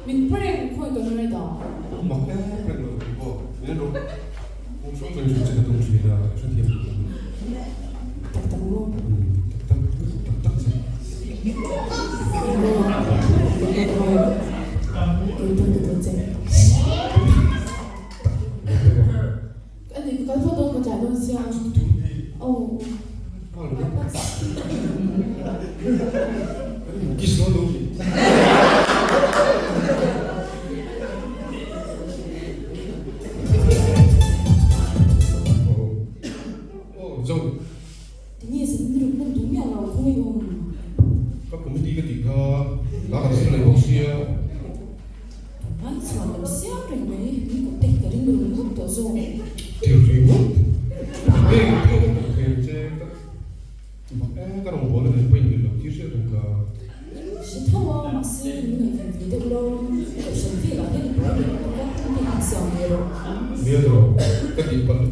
Min prank khawi ka hre ta. Mak em reng lo tih pawh min en rawh. Kum hrang hrang hriat che ka tum thin a, ka hrethiam duh lo. Tak tak maw? Tak tak, tak tak che. Maw? Kei pawn ka dawn che. Ka ni ka kal phawt dawn ka tlai dawn sia. Aw. Tinge zan ruk nan duh miah lo khawngaih awm. Ka committee ka tih kha la kan zir leh bawk sia. Tunlai chuan lo siam reng mai, min kawp te hi ka ring rum rum tawh zawk. Tir ri ngawt. Hei thil ka kawp thei ang che ka mak e ka rawngbawlna nen pawh inmil lo tir hriat reng ka. Hre tho a, mahse min ngaihven ve deuh lo, kohhran velah hian i buai reng bawk a, ka tih siam ve rawh. Nia tawh, ka tih palh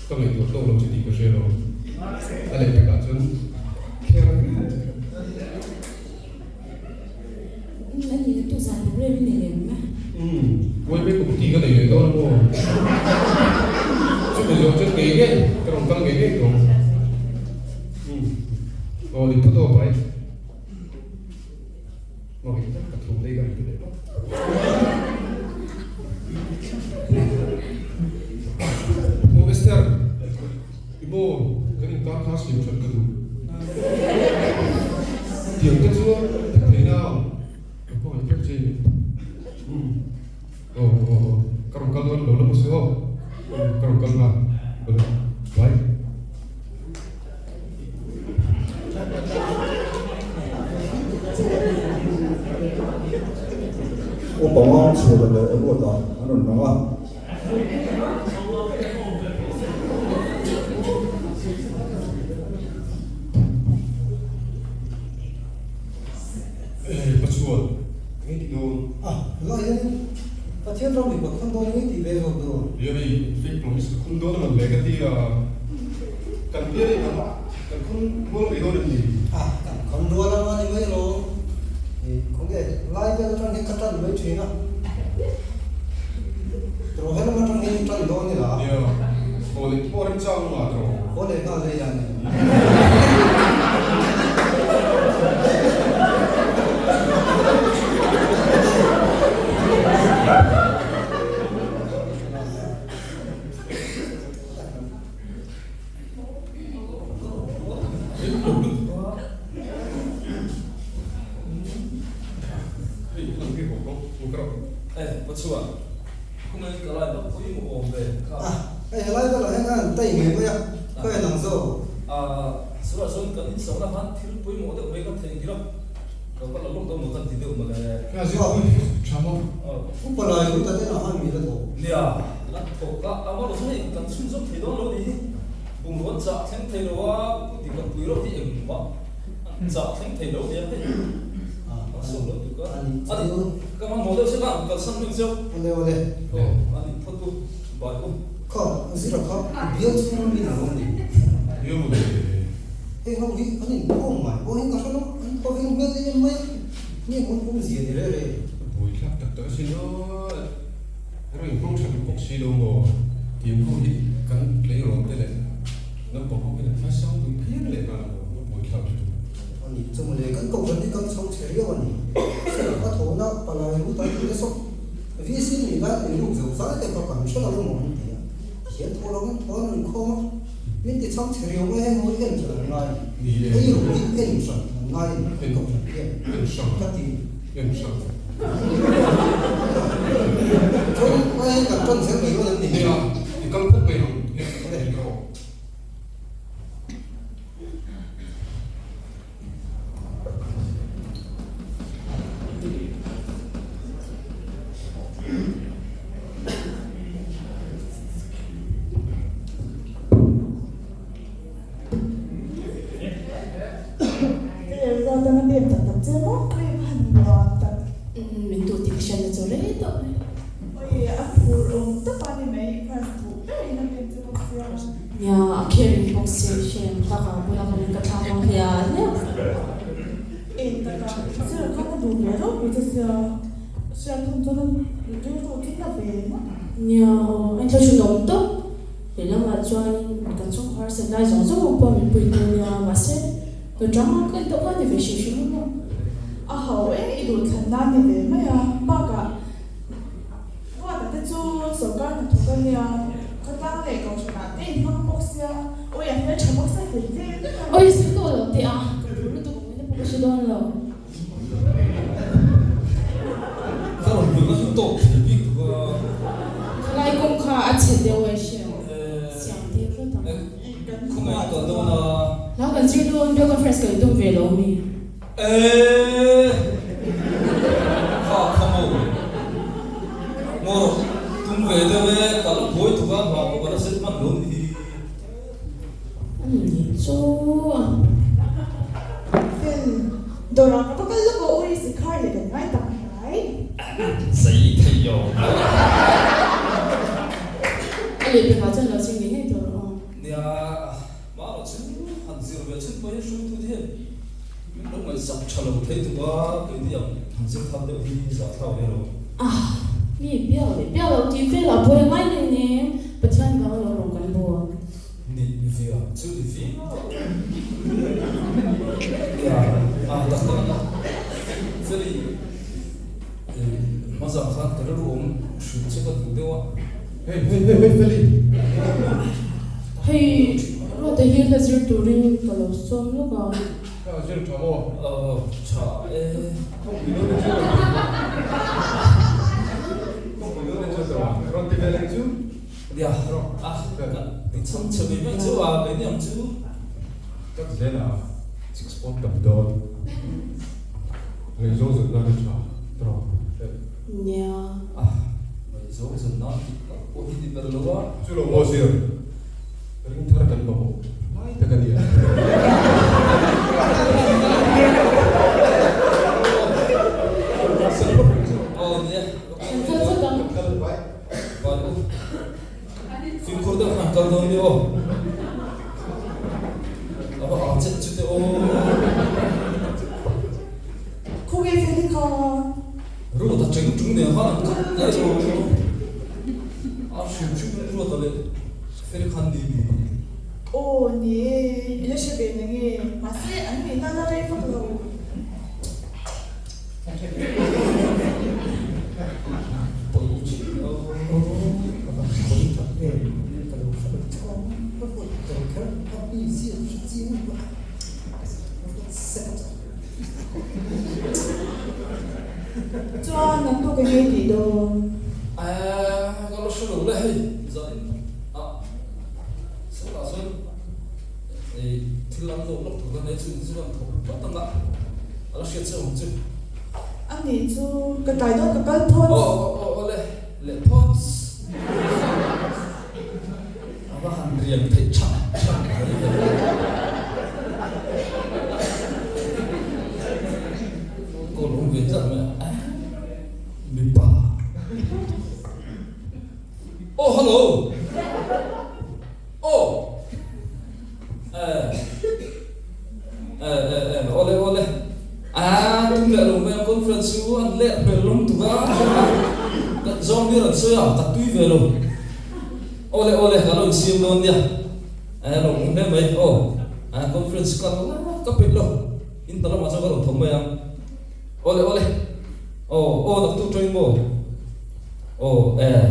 ka ngaihtuah tawk lo che tih ka hre lo. A lehpekah chuan kher viau che. A nih na tu zan problem i nei em? Umm, uai kum ti ka nei leh dawn a maw? Chumi zawh chuan ngei ngei ka rawn kal ngei ngei tawh ang. Umm, aw dik phawt aw pai. Mawih tak ka thum lei ka inti leh bawk. Aw Esther, i maw kan inkar kha siam that ka duh. Tiang te chuan ti thei na ang, ka hmangaih vek che ni. Umm, aw aw aw, ka rawn kal dawn lo la maw se aw, ka rawn kal nghal, bye. Upa Mang Chhuala leh Ruata an rawn lang a. Pachuan, eng nge tih dawn? A, tunah hian Pathian ram i ka khun dawn eng nge tih ve zawk dawn? Yari, fake promise ka khun dawn a man le ka ti a, kan bial in ang kan khun rual mai dawn em ni? A, kan khun rual ang a ni mai lo. Khawnge lai vel atang hian ka tan mai thin a, tawh helam atang hian i tan dawn ila? Nia, haw leh pawh remchang nga tawh. Haw leh nghal rei a ni. Hei helai velah hian an tai ngei mai a, khawi an ang zawk? Upa lai lut a tenah khan mi la thawk. Bungrawn chah thleng thei lo a, pu ti kan pui reuh hi engmah an chah thleng thei lo nia hei. A sawi lo tuk a. Ani Ani ka hmanhmawh deuh se ka an kalsan hming cheu. Awle awle. Aw ani phawt u bai u. Kha zira kha bial chhung a mi ni lo ni. Bial maw le. Hei ho hi an inkhawm ngai pawh hian ka hre lo, an khawveng hmel em mai a, nge hmun awmzia ni reh reh. Buai thlak tak tak asin aw. Ro inhmang tha duh bawk si lo maw? Tiang ho hi kan tleirawl te leh naupang ho hian an hmaisang duh phian leh nghal a maw? A buai thlak lutuk. A ni chu mawle, kan kohhran hi kan chho chhe riau a ni. Sir, a thawhna palai ru tan tih te sawk VC nih lai ei ruk zo zai te kha kan hre lo emaw an ti a, thian thawh lo in thawn an inkhawm a, min ti chhang chhe riau mai heng ho hi en hran an ngai a ni. Ei ruk hi en hran an ngai a ni kan kohhran hian ka ti. En hran. Chuan lai hian kan tan zel mai dawn em ni? Nia, i kal phawt mai ang hian ka ti rawh. Min duh tih ka hriatna chu rei tawh mai. Nia, a caring bawk si, hriat bakah bula ka min ka thlak ang hliah hliah. Hriat hun chuan an rilru chu na ve ngawt ang. Nia, a inthlahrunawm tawp. Lehlamah chuan kan chhungkaw harsat lai zawng zawng ang pawh min pui tu nia, mahse ka tang a ka intawk a ni ve hrim hrim ang maw? A ho e, i duhthlan nan ni ve mai a, bakah Ruata te chu sawrkar hnathawk a nia, khawtlang leh kohhranah te inhmang bawk sia, awi a hmeltha bawk sia fel vel vek a. Awi sawi tawh lo teh a, ka phur lutuk awm in a pawh ka hre dawn lo. Ka rawn hmuh na chu tawk thei bik tuk a. Khalai kawng kha a chhe deuh a i hre ang. Siam tir vat ang. Khawngaih tawh dawn a. Hla kan zir dawn, Biak Conference kan tum ve lo mi? Eeh. Kha kha maw. Maw tum ve deuh e, ka la buai tuk a, hna pawh ka la set hman lo ni hi. Ani chu a. Fel, dawrah ka va kal lawk aw, ui sikhar leh kan ngai tak hnai. Zei thei lo. A lehpekah chuan lo zir ngei ngei tawh rawh aw. Nia, mahlo chu han zir ve chhun pawh hi hruaitu te hian min lo ngaihzak tha lo thei tuk a, keini ang han zir thar deuh hi zah thlau ve lo. Ah, mi biak leh biak loh tih velah buai a ngai hle nen, Pathian vang a lo rawng kan bawl. Ni via chu ni viau nia a tak tak a Feli hmazah khan ka rilru awm hrilh che ka duh deuh a. Hey hey hey hey Feli. Hei Ruata hi hla zir turin ka lo sawm lawk a. Ka zir tha maw? Aw tha e. Kawngpui lo ni chu Kawngpui lo ni chu rawn ti ve leng chu. Nia, a ti chhang chhe mai mai chu a, keini ang chu. Ka ti zel a, six pawn ka bi dawn. Ngaihzawng zun nan a tha tawh hlel. Nia. A, ngaihzawng zun nan tih tak pawh hi ni ber lo a. Chu lo maw sir, ring thar kan mamawh lai tak a nia. Aw nia. Kan kal phawt ang. Kan kal. Van u, fimkhur deuh khan kal dawn mi aw. A va ang chet chu te aw. Khawnge Feli kha? Ruata cheng chung nen khan an kal daih lo. A hrim hrim in Ruata leh Feli khan ni mi. Aw ni e, i la hre ve na nge? Mahse an nihna la rei vak lo. Chuan an tuk eng nge tih dawn? Ka la hre lo le hei zanin ah sawtah chuan thil an lawk lawk tur ka nei chu in chu an thawk vat ang a. A la hriat chiang ang chu. A nih chu ka tlai dawn ka kal phawt. Aw aw aw aw le le phawt. A va han riam theih tha tha mai ve. Call awm ve tlat mai a. Mipa. Aw hello. Aw. Eh. Eh eh eh awle awle ah tum leh lo mai a conference chu an leh hmel lawm tuk a kan zawng ber an sawi a ka tui ve lo awle awle ka lo insiam dawn nia eh lo awm hle mai aw ah conference ka la ka peih lo in ta lamah chuan ka rawn thawm mai ang awle awle aw aw naktuk tawng maw aw eh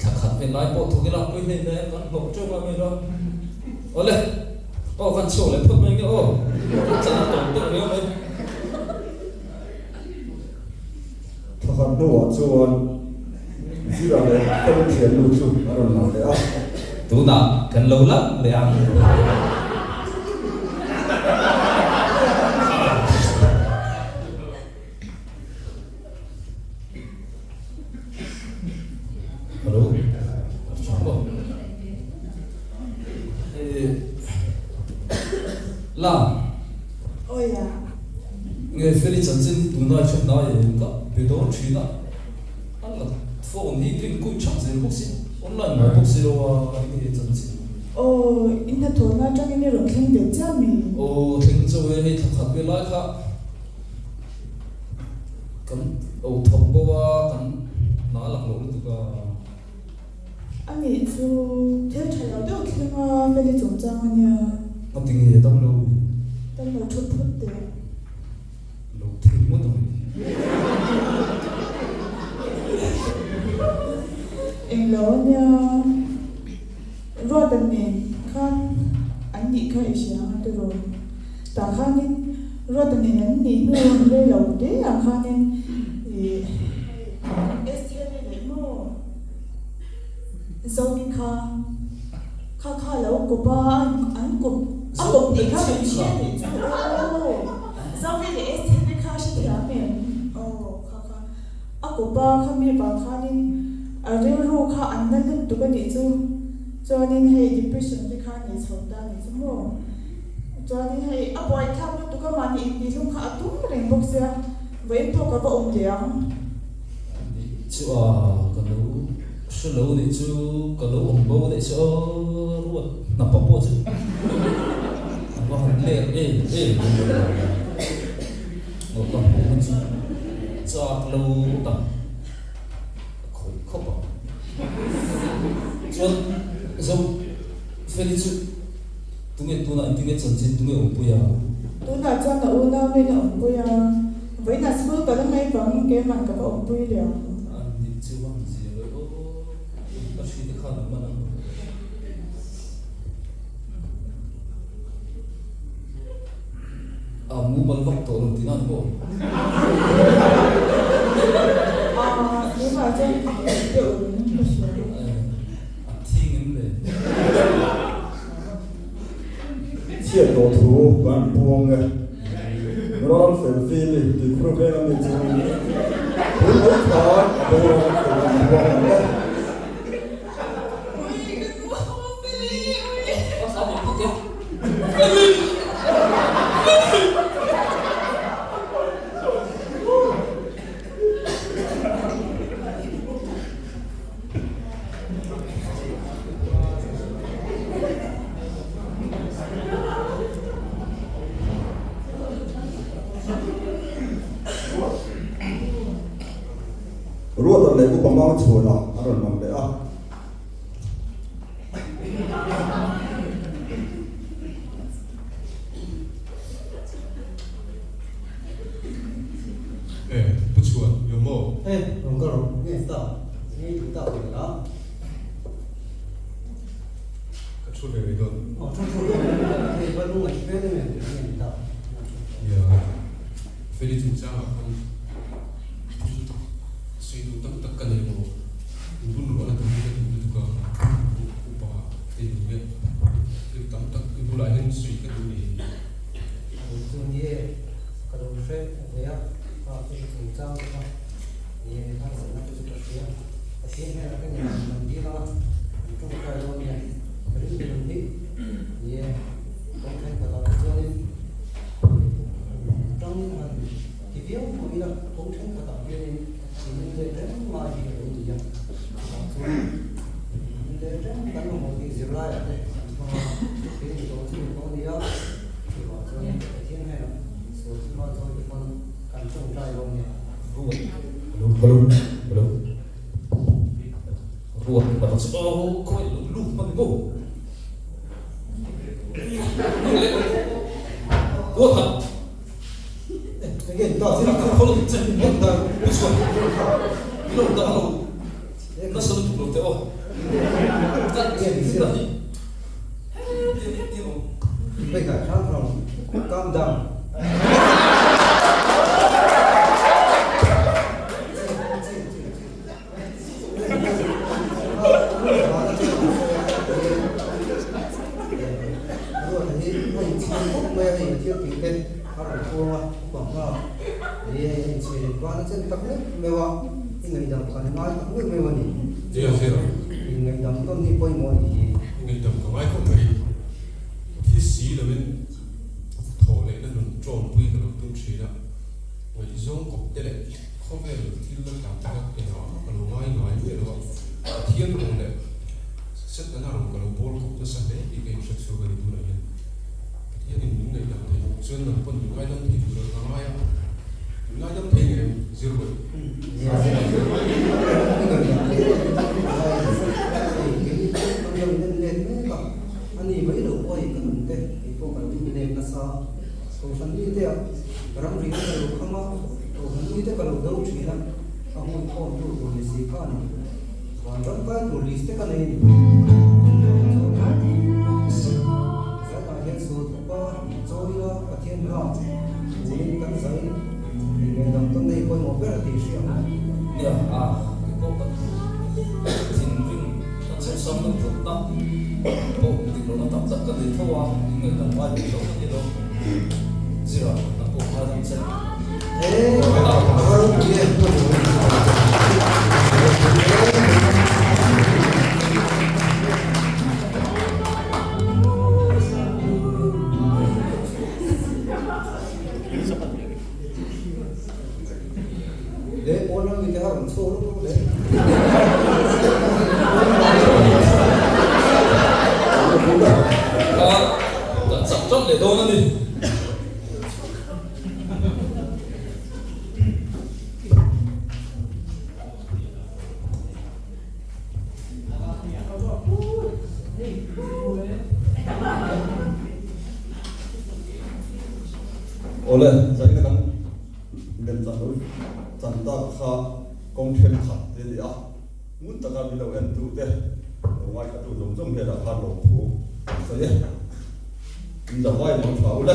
thla khat ve lai pawh thawk ila pui hlein nen kan hlawh teuh a mi lo awle. Aw kan chhuak leh phawt mai nge aw, kan chan a tawm deuh riau mai. Thla khat hnuah chuan Zira leh ka lu thiannu chu a rawn lang leh a. Tunah kan lo lam leh ang. Hello, tha maw? Hei la. Awi a. Nge Feli chanchin hi tunlai hriat na em ka be dawn thin a. An la phone hi ring kui thak zel bawk si, online mai bawk si lo a eng nge chanchin. Aw, in hnathawhna atangin i rawn thleng ve chiah mi? Aw, thleng chauh e, hei thla khat ve lai kha. Kan o thawk bo a, kan hna a lak loh lutuk a. A nih chu thil tha lo deuh thleng a, Feli chungchang a nia. A ti nge dam lo? Dam lo thut phut teh. Lo thei ngawt ang. Eng lo a nia, Ruata nen khan an nih kha i hria ang a tiraw? Tah khanin Ruata nen an nih hnu rei lo te ah khanin ih Estheri leh maw Zomi kha kha kha a lo kawp a, an kawp a kawp tih kha kan hria tih chu aw Zomi leh Estheri kha a hrethiam em? Aw kha kha a kawp a, khami vang khanin a rilru kha an la lutuk a nih chu chuanin hei depression te kha a nei chho ta a nih chu maw. Chuanin hei a buaithlak lutuk a mahni intihhlum kha a tum reng bawk sia, vawiin pawh ka va awm leh ang. Nih chu a, ka lo hre lo nih chu, ka lo awm bo nih chu aw ruat hnapa pawh chu a va han ler em em mai a. Aw ka hmuh hun chu chak lo tak a khawih khawp ang. Chuan zo Feli chu. Tunge tunah engtin nge chanchin tunge awmpui a? Tunah chuan a unau nen a awmpui a, vawiinah school ka la mai vangin keimah ka va awmpui leh ang. A nih chu va han zia lo aw, ka hri te khan an man ang. A mumal vak tawh lo tihna a ni maw? A tunah chuan a hmuh deuh ringin ka hria. A thing em le? Chhiat tawh thu kan puang e. Ral fel fim i ti khur veng a mi chu tun mai khan a boral fel an puang ang e. Ruata leh Upa Mang chhuana a rawn lang leh a. E, Pu Chhuan, yo maw? E, rawn ka rawh, nge ta, nge i duh tak ve la? Ka thu ve mai dawn. Aw, thu thu dawn, hei va lungaih hmel em em nge ni ta? Nia, Feli chungchangah khan thil sawi duh tam tak ka nei maw? Inbun ruahna tur hi ka duh lutuk a, upa te duh e, thil tam tak i bulah hian sawi ka duh ni. Chu ni e, ka lo hre ve a, kha thil chungchang te kha ni e, harsatna te chu ka hria. Pathian hnenah ka nen an dil anga, an tawngtai dawn nia, ka ring ber ang hi ni e, kawng thenkhatah te chuanin tangin han ti viau pawh ila, kawng thenkhatah hianin in en let reng ngai hi a lo ni a, chuvang chuan in en let reng kan mamawh tih zirlaiah te kan hmang a, kei ni tawh chu ni tawh a ni a. Chuvang chuan Pathian hnenah sual chu hma chawi te pawn kan tawngtai lo nia. Ruat Hello hello hello Ruat ka va chu aw khawi lo lut hman ni maw Ruat han Again ta zira kha khawl che ta u chuan lo ta lo nasa lutuk lo te aw ka zira hi Calm down. Ngaihdam ka ngai khawp mai. Thi si loin thawh lehna nun ṭawmpui ka lo tum ṭhin a, ngaihzawng kawp te leh khawvel thil la tlan te kha engah mah ka lo ngai ngai miah lo a, Pathian rawng leh Setana rawng ka lo bawl kawp nasa hle tih ka inhre chhuak a ni tunah hian. Pathianin min ngaihdam thei chuan nang pawn min ngaidam thei tur a ka ngai a, min ngaidam thei ngei zir vawi. khawmtu tur ni si kha a ni. Vanram kai tur list te ka nei a ni. Chuvang chuan Zanah hian sual thupa chawia Pathian hma turin kan zai inngaihdam tawn nei pawimawh ber tih hria ang. Nia, a kei pawh ka thinrim kan sawmsam deuh phawt ta pawh dik lohna tak tak ka nei tho a, inngaihdam ngai ve lo ka ni lo. Zira, nang pawh ngai dang che. Kan chak ṭan leh dawn a ni. Awle, zaina kan lem chan lo chan tak kha kawng thenkhat te a ni a, ngun taka min lo en tu te, lo ngaithla tu zawng zawng hnenah khan lawmthu an sawi e. In zavai mang tha ule.